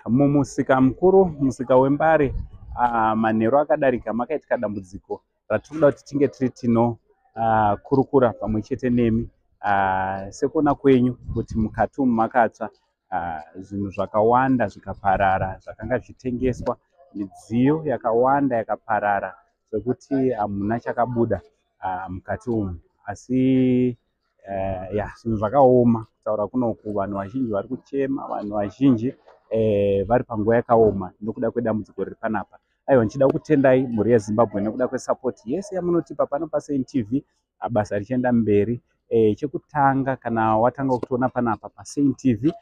Mumusika mukuru, musika weMbare, manheru akadarika makaitika dambudziko ratiri kuda kuti tinge tiri tino kurukura pamwe chete nemi. Sekuona kwenyu kuti mukati umu makatsva zvinhu zvakawanda zvikaparara zvakanga zvichitengeswa, midziyo yakawanda yakaparara zvekuti hamuna chakabuda mukati umu. Asi ya zvinhu zvakaoma kutaura kunoku, vanhu vazhinji vari kuchema, vanhu vazhinji vari panguva yakaoma nokuda kwedambudziko riri panapa. Aiwa, ndichida kutendai mhuri yeZimbabwe nekuda kwesapoti yese yamunotipa pano paSaint TV, basa richienda mberi. Chekutanga, kana watanga kutiona panapa paSaint TV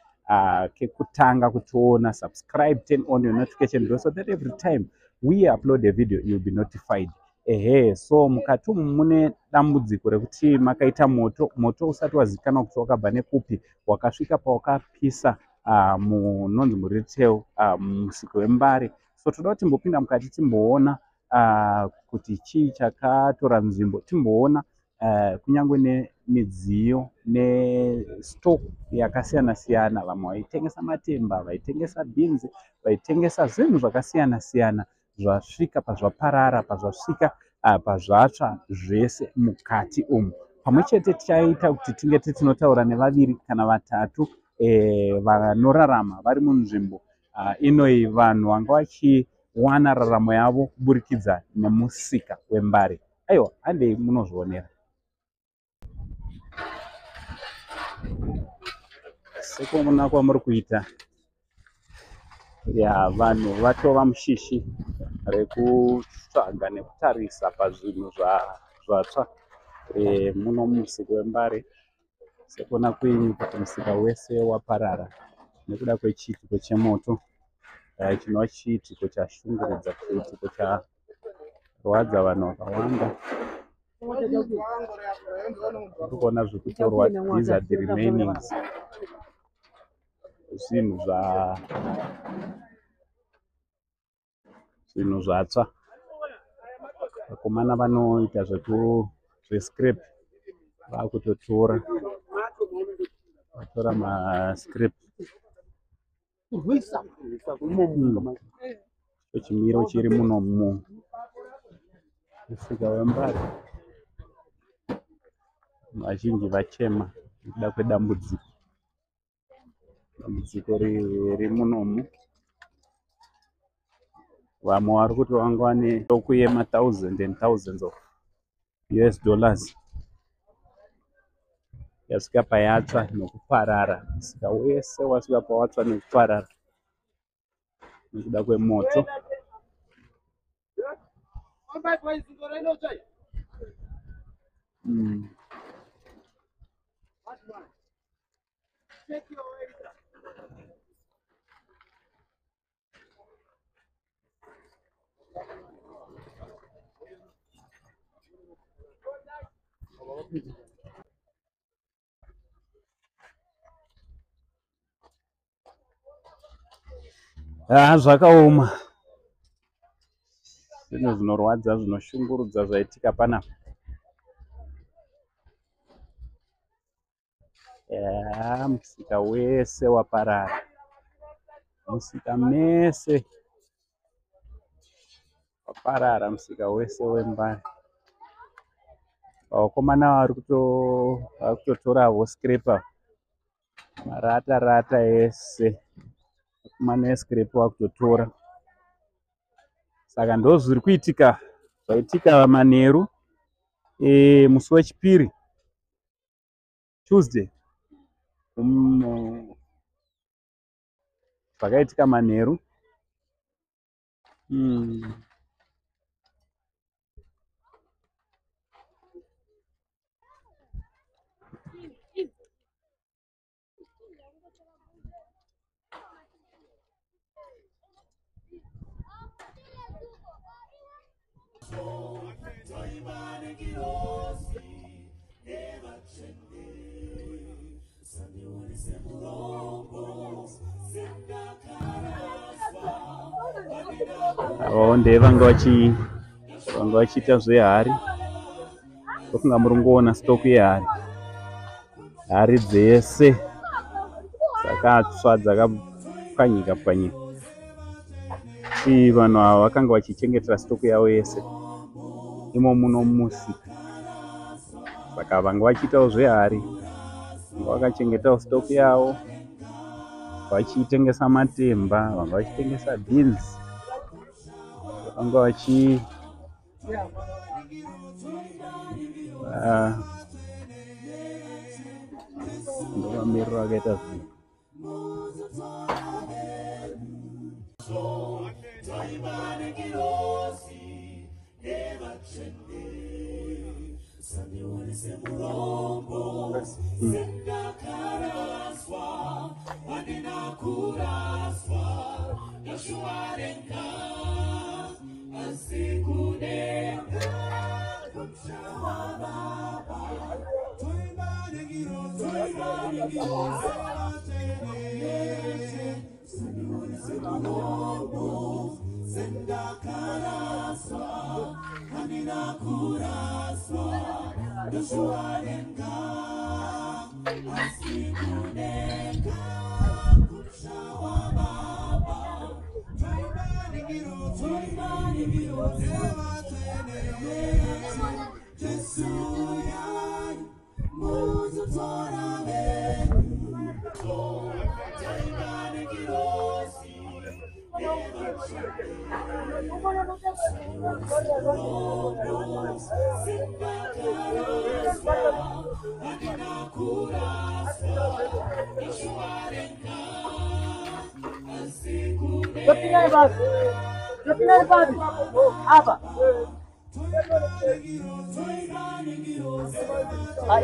kekutanga kutiona, subscribe, turn on your notification bell so that every time we upload a video you'll be notified. Ehe, so mukati umu mune dambudziko rekuti makaita moto, moto usati wazikanwa kuti wakabva nekupi, wakasvika pawakapisa munonzi muretail, musika weMbare. So toda kuti timbopinda mukati timboona kuti chii chakatora nzvimbo, timboona kunyange nemidziyo nestock yakasiyana siyana. Vamwe vaitengesa matemba, vaitengesa bhinzi, vaitengesa zvinhu zvakasiyana siyana zvasvika pazvaparara, pazvasvika pazvatsva zvese mukati umu. Pamwe chete tichaita kuti tinge tinotaura nevaviri kana vatatu vanorarama vari munzvimbo inoi, vanhu vanga vachiwana raramo yavo kuburikidza nemusika weMbare. Aiwa, handei munozvionera. Sekuona kwamuri kuita ya, vanhu vatova mushishi rekutsvaga nekutarisa pazvinhu zvatsva muno mumusika weMbare. Sekuona kwenyu kuti musika wese waparara nekuda kwechiitiko chemoto, chinova chiitiko chashungurudza, chiitiko charwadza vanhu vakawanda. Tiri kuona zviri kutorwa, these are the remainings, zvinhu zvatsva. Vakomana vanoita zvescrap vakutotora, vatora mascrap. Chimiro chiri muno musika weMbare, vazhinji vachema nekuda kwedambudziko, dambudziko riri munomu. Vamwe vari kuti vanga vane stock yema-thousand and thousands of US dollars yasvika payatsva nekuparara. Musika wese wasvika pawatsva nekuparara nekuda kwemoto. Ah, zvakaoma, zvinhu zvinorwadza, zvinoshungurudza zvaitika panapa. Ya, musika wese waparara, musika mese waparara, musika wese weMbare. Vakomana vari kutotoravo scrap, marata rata ese, vakomana vescrap vakutotora. Saka ndo zviri kuitika, zvaitika manheru musi wechipiri, Tuesday. Zvakaitika manheru. Avawo ndevanga vanga vachiita zvehari. Ndofunga muri kungoona stock yehari, hari dzese dzakatsva, dzakapwanyika pwanyika. Kuti vanhu ava vakanga vachichengetera stock yavo yese imo muno mumusika. Saka vanga vachiitawo zvehari, vanga vakachengetawo stock yavo vachitengesa matemba, vanga vachitengesa beans, vanga vachi ndomamiriro akaita zvinhu.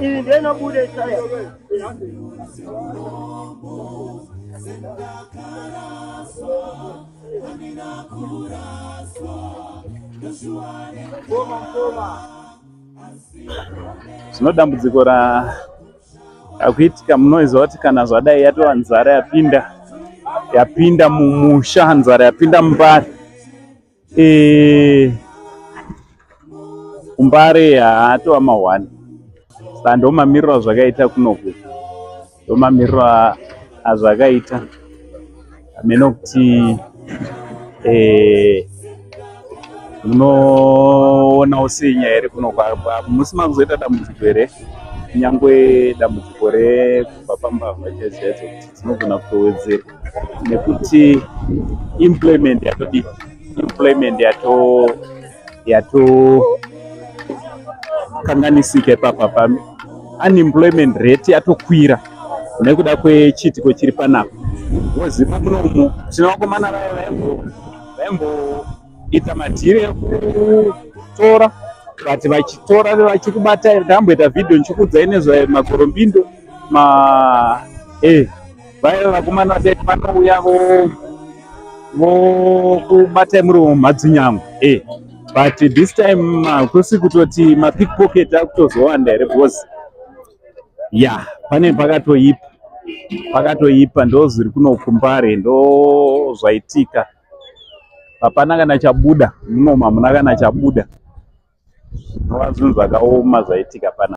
Iyi ndiyo inobuda Isaya. Zvino dambudziko rakuitika munoziva kuti kana zvadai yatova nzara yapinda yapinda mumusha, nzara yapinda muMbare. KuMbare haatova mahwani. Saka ndomamiriro azvakaita kunoku, ndomamiriro azvakaita. Hameno kuti munoonawo sei nyaya iri kunoku. Musi makuzoita dambudziko here, kunyangwe dambudziko rekubva pambavha chaidzo chaidzo, kuti dzinogona kutowedzera nekuti employment yatodii, employment yato yatokanganisika ipapa pa unemployment rate yatokwira nekuda kwechiitiko chiri panapa. Woziva munomu tine vakomana vaya vaimboita madhiri ekutora, but vachitora vachikubata. Ndamboita vhidhiyo ndichikuudzai nezvemakorombindo ma vaya vakomana vateti vanouya vokubatai muri mumadzinyangu. But this time hakusi kutoti mapickpocket akutozowanda here? Because ya pane pakatoipa, pakatoipa. Ndo zviri kuno kuMbare, ndo zvaitika. Hapana kana chabuda munomu, hamuna kana chabuda. Zvinova zvinhu zvakaoma zvaitika pana.